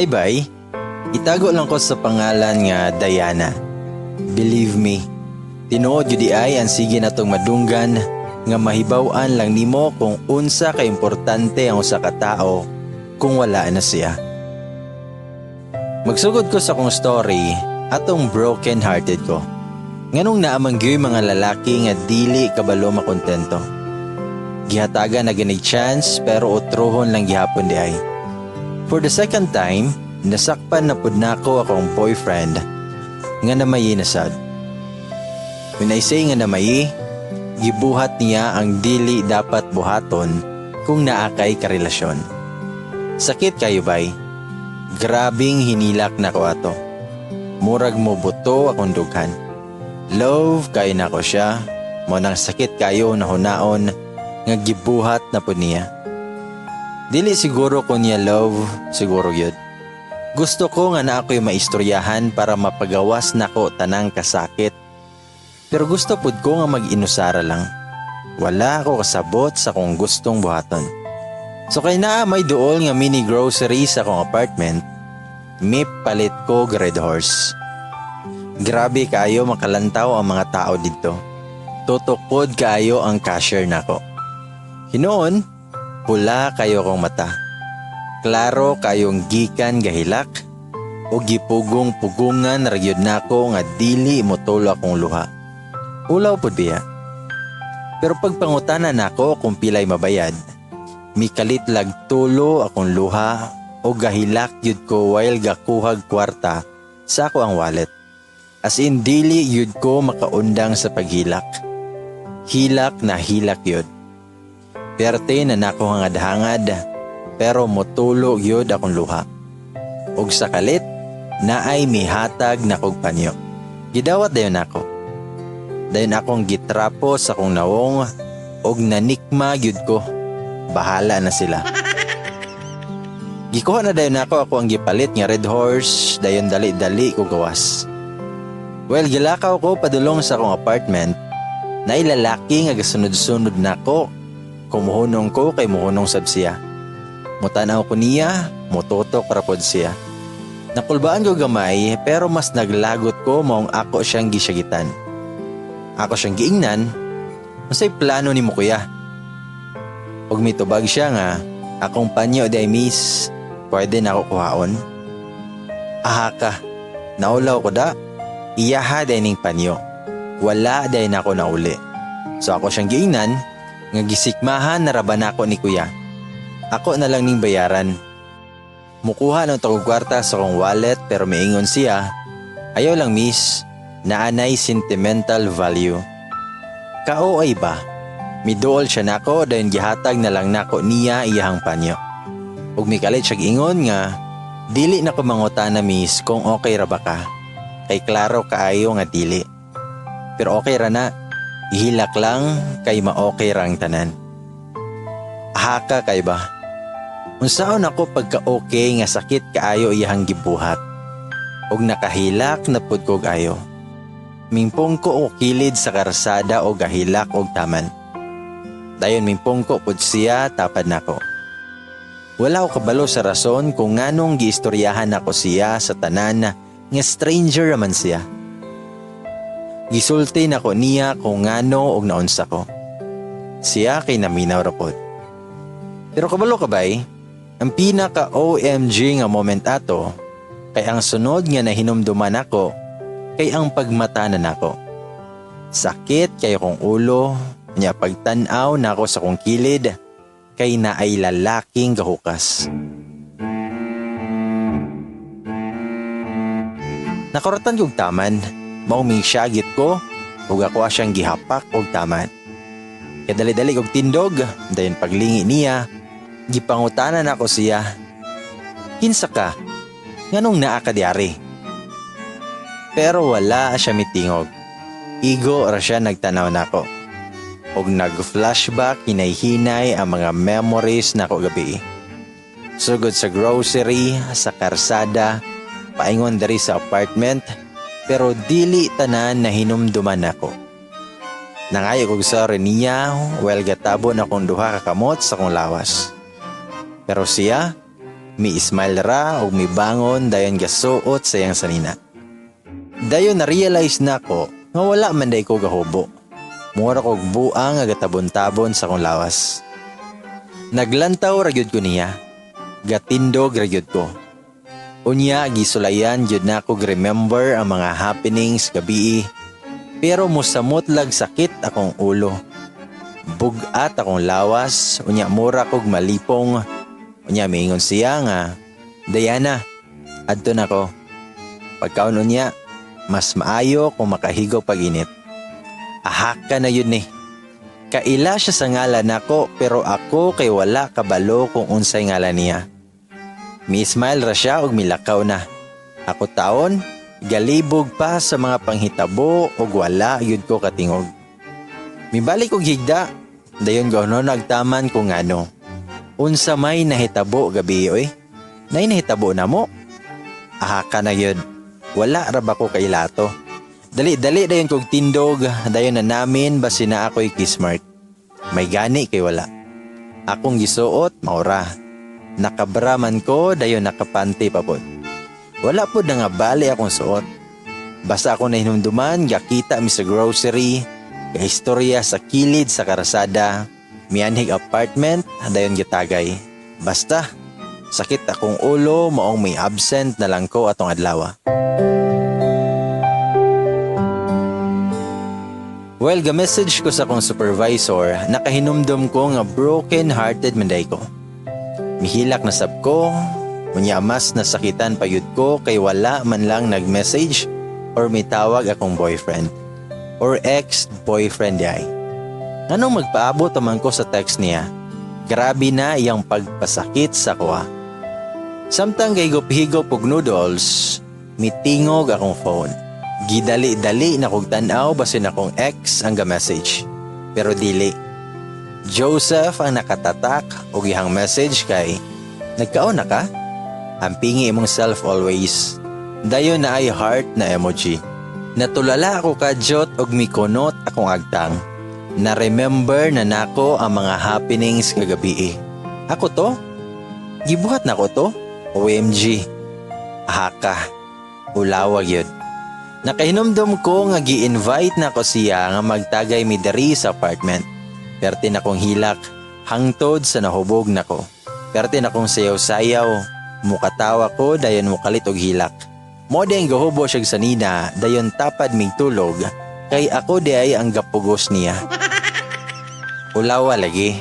Hi, bay. Itago lang ko sa pangalan nga Diana. Believe me, tinuod gyud ay ang sige natong madunggan nga mahibaw-an lang nimo kung unsa ka importante ang usa ka tawo kung wala na siya. Magsugod ko sa akong story atong broken hearted ko. Nganong naa man gyuy mga lalaki nga dili kabalo makontento. Gihatagan na ganig chance pero utrohon lang gihapon di ay. For the second time, nasakpan na pud nako akong boyfriend nga namayi na sad. When I say nga namayi, gibuhat niya ang dili dapat buhaton kung naa kay karelasyon. Sakit kayo, bay. Grabing hinilak nako ato. Murag mo buto akong dughan. Love kayo nako siya. Mao nang sakit kayo na hunaon nga gibuhat na pud niya. Dili siguro ko niya love, siguro yun. Gusto ko nga naa ko'y maistoryahan para mapagawas nako tanang kasakit. Pero gusto pud ko nga mag-inusara lang. Wala ako kasabot sa kong gustong buhaton. So kay naa may duol nga mini grocery sa akong apartment, mipalit ko Red Horse. Grabe kaayo makalantaw ang mga tao didto. Tutok pod kaayo ang cashier nako. Hinuon, pula kayo kong mata. Klaro kayong gikan gahilak o gipugong-pugungan ra gyud nako nga dili motulo akong luha. Ulaw pud biya. Pero pagpangutana nako kung pilay mabayad, mikalit lag tulo akong luha o gahilak gyud ko while gakuhag kwarta sa ako ang wallet. As in dili gyud ko makaundang sa paghilak. Hilak na hilak yun. Perte na nako hangad-hangad pero motulo gyud akong luha. Ug sa kalit, naay mihatag nakog panyo. Gidawat dayon nako. Dayon akong gitrapo sa akong nawong og nanikma gyud ko. Bahala na sila. Gikuha na dayon nako ako ang gipalit nga Red Horse, dayon dali-dali ko gawas. Well, gilakaw ko padulong sa akong apartment, naay lalaki nga gasunod-sunod nako. Kumuhunong ko kay muhunong sab siya. Mutanaw ko niya, mututok ra pod siya. Nakulbaan ko gamay pero mas naglagot ko maong ako siyang gisyagitan. Ako siyang giingnan, "Unsay plano nimo, kuya?" Ug mitubag siya nga, "Akong panyo day, miss, pwede na ako kuhaon?" Aha ka, naulaw ko da, iyaha day ning panyo. Wala day nako nauli. So ako siyang giingnan, nga gisikmahan na ra ba nako ni kuya. "Ako na lang ning bayaran." Mukuha ng tagog kwarta sa akong wallet pero miingon siya, "Ayaw lang, miss, naanay sentimental value." Kao ay ba? Miduol siya nako dayon gihatag na lang nako niya iyahang panyo. Ug mikalit siya ingon nga, "Dili na ko mangutana, miss, kung okay ra ba ka. Kay klaro kaayo nga dili. Pero okay ra na, ihilak lang kay ma-okay ra ang tanan." Haka kay ba? Unsaon ako pagka-okay nga sakit kaayo iyahang gibuhat. Og nakahilak na pud kog ayo. Mimpong ko og kilid sa karsada og gahilak og taman. Dayon mimpong ko pud siya tapad nako. Wala ko kabalo sa rason kung nganong giistoryahan nako siya sa tanan nga stranger raman siya. Gisulti nako niya kung ngano og naunsa ko. Siya kay naminaw ra pod. Pero kabalo ka bay, ang pinaka OMG nga moment ato kay ang sunod nga nahinumduman ako kay ang pagmata na nako. Sakit kayo kong ulo, nya pagtan-aw nako sa kong kilid kay naay lalaking gahukas. Nakuratan kog taman, mao misyagit ko ug ako siyang gihapak og taman. Kadali-dali kog tindog, dayon paglingi niya, gipangutanan ako siya. "Kinsa ka? Nganong naa ka diari?" Pero wala siya mitingog. Igo ra siya nagtanaw nako. Og nag-flashback hinay-hinay ang mga memories nako gabi. Sugod sa grocery, sa karsada, paingon diri sa apartment, pero dili tanan na hinumduman nako. Nangayo kog sorry niya while gatabon akong duha ka kamot sa kong lawas. Pero siya, Mi smile ra ug mibangon, dayon gasuot sa iyang sanina. Dayon na-realize nako nga wala man day ko gahubo. Mura kog buang nga gatabon-tabon sa akong lawas. Naglantaw ra gyud ko niya. Gatindog ra gyud ko. Unya, gisulayan gyud nako remember ang mga happenings gabii. Pero musamot lag sakit akong ulo. Bugat akong lawas, unya mura kog malipong. Unya miingon siya nga, "Diana, adto na ko. Pagkaon unya, mas maayo kung makahigop pag init." Ahaka na yun ni. Kaila siya sa ngalan nako, pero ako kay wala kabalo kung unsay ngalan niya. Mi smile ra siya ug milakaw na. Ako taon, galibog pa sa mga panghitabo ug wala gyud ko katingog. Mibalik og higda, dayon gauno nagtaman ko ngano. Unsa may nahitabo gabi oy? Nay nahitabo na mo? Ahaka na gyud. Wala ra ba ko kailato? Dali-dali dayon kog tindog, dayon na namin basin na ako'y kiss mark. May gani kay wala. Akong gisuot, maura. Nakabra man ko, dayon nakapanty pa pod. Wala pod na nga bali akong suot. Basta ako nahinumduman, gakita mi sa grocery, kaistorya sa kilid sa karasada, mianhig apartment, dayon gitagay. Basta, sakit akong ulo, maong may absent na lang ko atong adlaw. Well, ga-message ko sa akong supervisor, nakahinumdum ko nga broken-hearted man day ko. Mihilak na sab ko, unya mas nasakitan pa yud ko kay wala man lang nag-message or may tawag akong boyfriend or ex-boyfriend ay. Anong magpaabot man ko sa text niya? Grabe na iyang pagpasakit sa kuha. Samtang gahigop-higop og noodles, mitingog akong phone. Gidali-dali na kog tan-aw basin akong ex ang ga-message. Pero dili. Joseph ang nakatatak og iyang message kay, "Nagkaon na ka? Ampingi imong self always." Dayon na ay heart na emoji. Natulala ako kadyot og mikunot akong agtang. Na-remember na nako ang mga happenings kagabi. Ako to? Gibuhat na ko to? OMG. Haka. Ulawag yun. Nakahinumdum ko nga gi-invite na ko siya nga magtagay mi diri sa apartment. Perte na kong hilak, hangtod sa nahubog nako. Perte na kong sayaw-sayaw, mukatawa ko dayon mukalit og hilak. Mo di ang gahubo siya sanina, dayon tapad mig tulog, kay ako di ay ang gapugos niya. Ulawa lagi,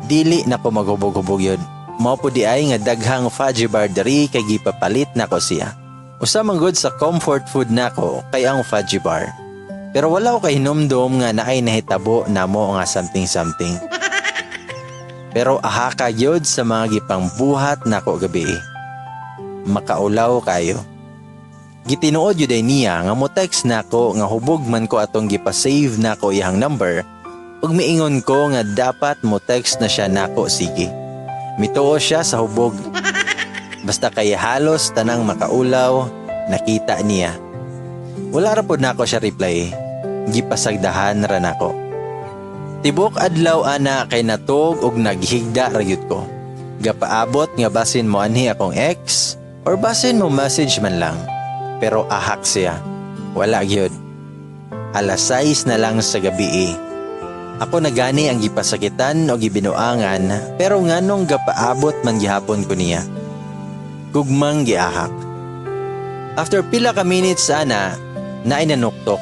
dili na ko maghubog-hubog yun. Mao po di ay nga daghang fudgy bar diri kay gipapalit nako siya. Usa man gud sa comfort food nako kay ang fudgy bar. Pero wala ko kahinumdom nga naay nahitabo namo nga something something. Pero ahaka gyud sa mga gipangbuhat nako gabi. Makaulaw kayo. Gitinuod yun ay niya nga mo text nako nga hubog man ko atong gipa-save nako iyang number ug miingon ko nga dapat mo text na siya nako sige. Mituo siya sa hubog. Basta kay halos tanang makaulaw nakita niya. Wala ra pod nako siya reply. Gipasagdahan ra nako. Tibok adlaw ana kay natog og naghigda ra gyud ko. Gapaabot nga basin mo anhi akong ex or basin mo message man lang. Pero ahak siya. Wala gyud. Alas 6 na lang sa gabi. Ako na gani ang gipasakitan o gibinuangan, pero nganong gapaabot man gihapon ko niya. Gugmang giahak. After pila ka minutes ana, naay nanuktok.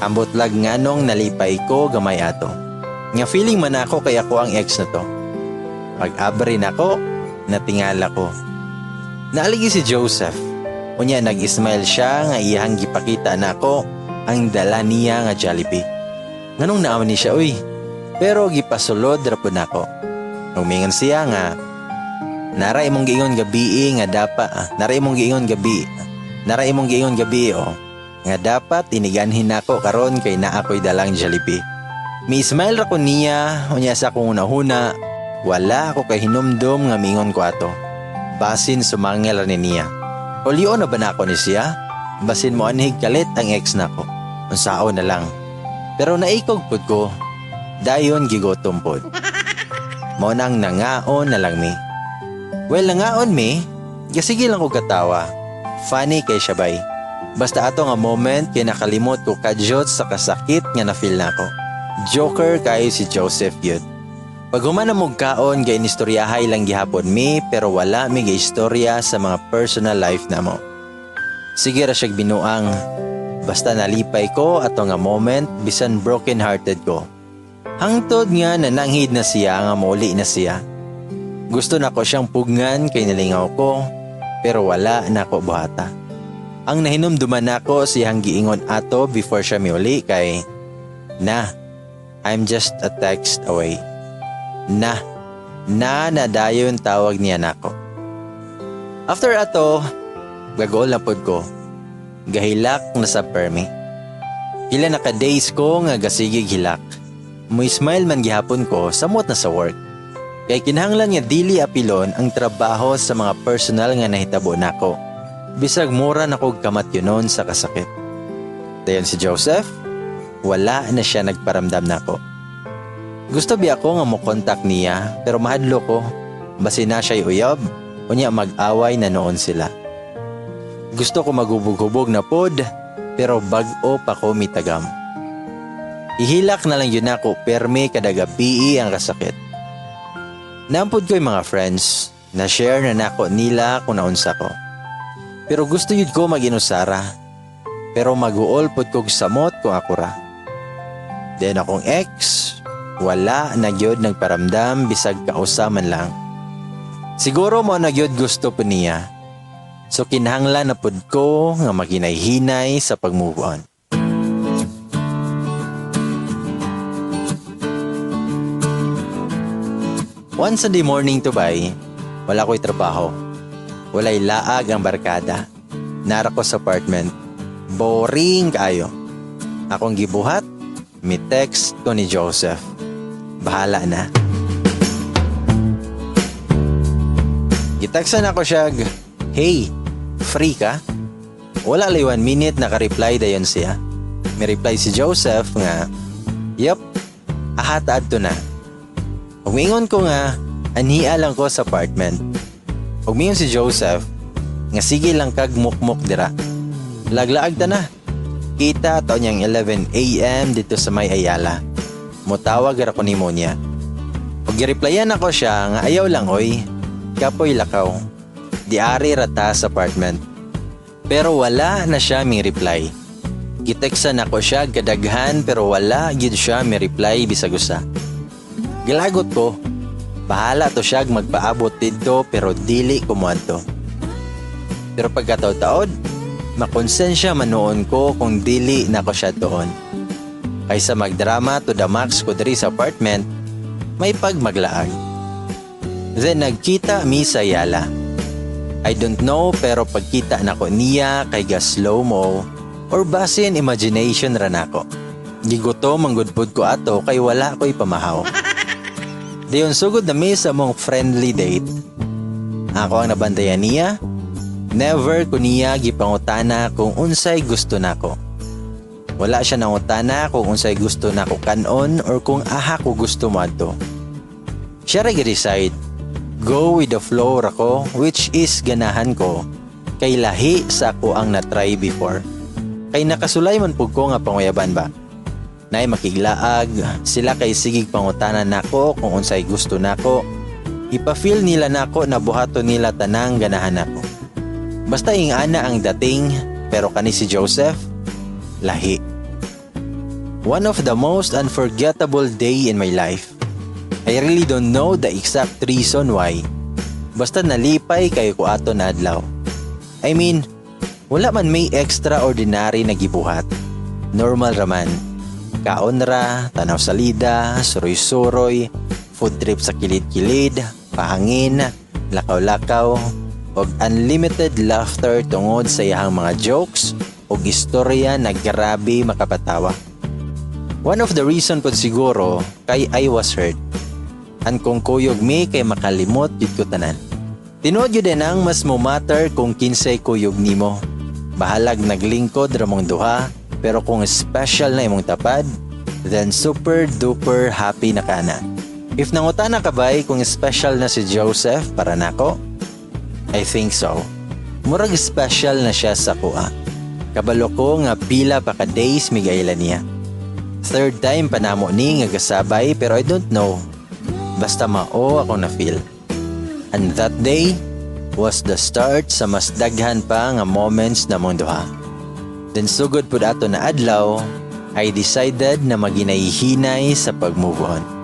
Ambot lag nganong nalipay ko gamay ato. Nga feeling man ako kay ako ang ex na to. Pag-abri nako, natingala ko. Naaligi si Joseph. Unya nag-smile siya nga iyang gipakita nako ang dala niya nga Jollibee. Nganong naaman ni siya uy. Pero gipasulod ra pud nako. Umingon siya nga nara imong giingon gabi nga dapat nara imong giingon gabi nara imong giingon gabi oh nga dapat iniganhin nako karon kay naa ko'y dalang Jollibee. Mi smile ra ko niya, unya sa akong unahuna wala ako kay hinumdum nga mingon ko ato. Basin sumangil ra ni niya. Ulyo na ba nako ni siya? Basin mo anhig kalit ang ex nako. Unsao na lang. Pero naikog pud ko. Dayon gigotom pod. Mao nang nangaon na lang mi. Well, nangaon mi, gasige lang ko katawa. Funny kay siya bay. Basta ato nga moment kay nakalimot ko kadyot sa kasakit nga na-feel nako. Joker kayo si Joseph yun. Pag human na mog kaon, gay istoryahay lang gihapon mi, pero wala mi istorya sa mga personal life namo. Sige ra siyag binuang. Basta nalipay ko ato nga moment bisan broken hearted ko. Hangtod nga nananghid na siya nga mauli na siya. Gusto nako siyang pugngan kay nalingaw ko, pero wala nako buhata. Ang nahinumduman nako siyang giingon ato before siya miuli kay, "Na, I'm just a text away." Na, na nadayon tawag niya nako. After ato, gagol na pod ko. Gahilak na sa permi. Pila na ka days ko nga gasigig hilak. Mo smile man gihapon ko samot na sa work. Kay kinahanglan nga dili apilon ang trabaho sa mga personal nga nahitabo nako. Bisag mura na kog kamatyonon sa kasakit. Dayon si Joseph, wala na siya nagparamdam nako. Gusto biya ko nga mo contact niya, pero mahadlo ko. Basi na siya'y uyab, unya mag-away na noon sila. Gusto ko magubog-hubog na pod, pero bag-o pa ko mitagam. Ihilak na lang yun ako perme kada gabi ang kasakit. Nampod ko yung mga friends, na share na nako nila kung naunsa ko. Pero gusto yun ko mag-inusara. Pero mag-uol pod kog samot kung ako ra. Then akong ex, wala na gyud nagparamdam bisag kausa man lang. Siguro mo na gyud gusto po niya. So kinahanglan na pud ko nga maghinay-hinay sa pag-move on. One Sunday morning to bay, wala ko'y trabaho. Walay laag ang barkada. Nara ko sa apartment. Boring kaayo. Akong gibuhat, mi text ko ni Joseph. Bahala na. Giteksan ako siya, "Hey, free ka?" Wala lay 1 minute naka-reply dayon siya. Mi reply si Joseph nga, "Yup, ahata adto na." Ug miingon ko nga, anhia lang ko sa apartment. Ug miingon si Joseph nga sige lang kag mukmok dira. Laglaag ta na. Kita to niyang 11 a.m. dito sa may Ayala. Mutawag ra ko nimo niya. Ug gireplyan ako siya nga ayaw lang oy. Kapoy lakaw. Diari ra ta sa apartment. Pero wala na siya mi reply. Giteksan ako siya gadaghan pero wala gyud siya mi reply bisag usa. Gilagot ko. Bahala to siya magpaabot didto pero dili ko moadto. Pero pagkataod-taod, makonsensya man noon ko kung dili na ko siya doon. Kaysa magdrama to the max ko diri sa apartment, may pagmaglaag. Then nagkita mi sa Ayala. I don't know, pero pagkita nako niya kay ga slow mo or basin imagination ra nako. Gigutom ang gudpod ko ato kay wala ko'y pamahaw. Dayon sugod na mi sa mong friendly date. Ako ang nabantayan niya. Never ko niya gipangutana kung unsay gusto nako. Wala siya nangutana kung unsay gusto nako kanon or kung aha ko gusto moadto. Siya ra gi-decide. Go with the flow ra ko, which is ganahan ko kay lahi sa ako ang na-try before. Kay nakasulay man pug ko nga panguyaban ba. Nay makiglaag, sila kay sigig pangutana nako kung unsay gusto nako. Ipa-feel nila nako na buhaton nila tanang ganahan nako. Basta ing-ana ang dating, pero kani si Joseph, lahi. One of the most unforgettable day in my life. I really don't know the exact reason why. Basta nalipay kayo ko ato na adlaw. I mean, wala man may extraordinary na gibuhat. Normal raman. Kaon ra, tanaw salida, suroy-suroy, food trip sa kilid-kilid, pahangin, lakaw-lakaw, og unlimited laughter tungod sa iyahang mga jokes og istorya na grabe makapatawa. One of the reason pod siguro kay I was hurt. An kung kuyog mi kay makalimot yun ko tanan. Tinuod yun din ang mas mo matter kung kinsay kuyog nimo. Bahalag naglingkod ra mong duha, pero kung special na imong tapad, then super duper happy na ka na. If nangutana ka bay kung special na si Joseph para nako, I think so. Murag special na siya sa akoa. Kabalo ko nga pila pa ka days migaila niya. Third time pa namo ni nga gasabay, pero I don't know. Basta mao ako na feel. And that day was the start sa mas daghan pa nga moments namong duha. Then sugod pud ato na adlaw, I decided na maghinay-hinay sa pag-move on.